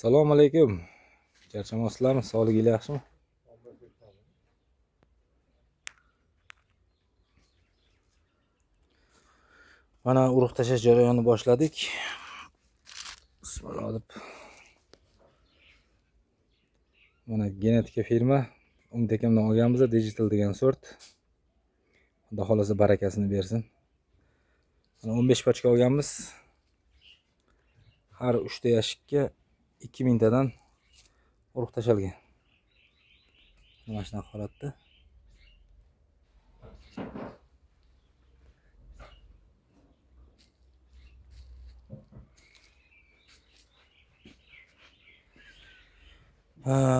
Assalomu alaykum. Charchamasizlarmi? Sog'ligingiz yaxshimi? Mana urug' tashlash jarayonini boshladik. Bismillah deb. Mana genetika firma Umid akamdan olganmiz, digital degan sort. Xudo xolasa barakasini bersin. Mana 15 pachka olganmiz. Har 3 ta yashikka 2000 tadan urug' tashalgan. Mana shunaqa holatda.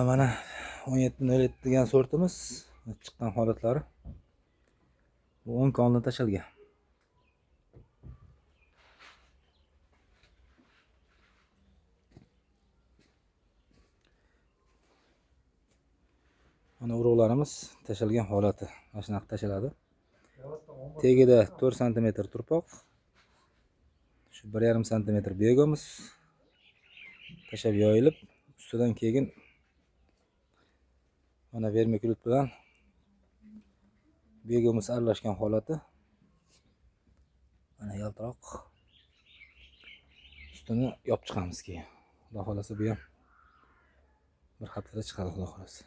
Mana 17.07 degan sortimiz chiqqan holatlari. Bu 10 kun oldin tashalgan. Mana urug'larimiz tashalgan holati. Mana shunaqa tashaladi. Tagida 4 sm turpoq, shu 1,5 sm begomuz tashab yoyilib, ustidan keyin mana vermikulit bilan begomuz aralashgan holati. Mana yaltiroq ustini yopib chiqamiz keyin. Xudo xolasa bu ham bir haftada chiqadi, xudo xolasa.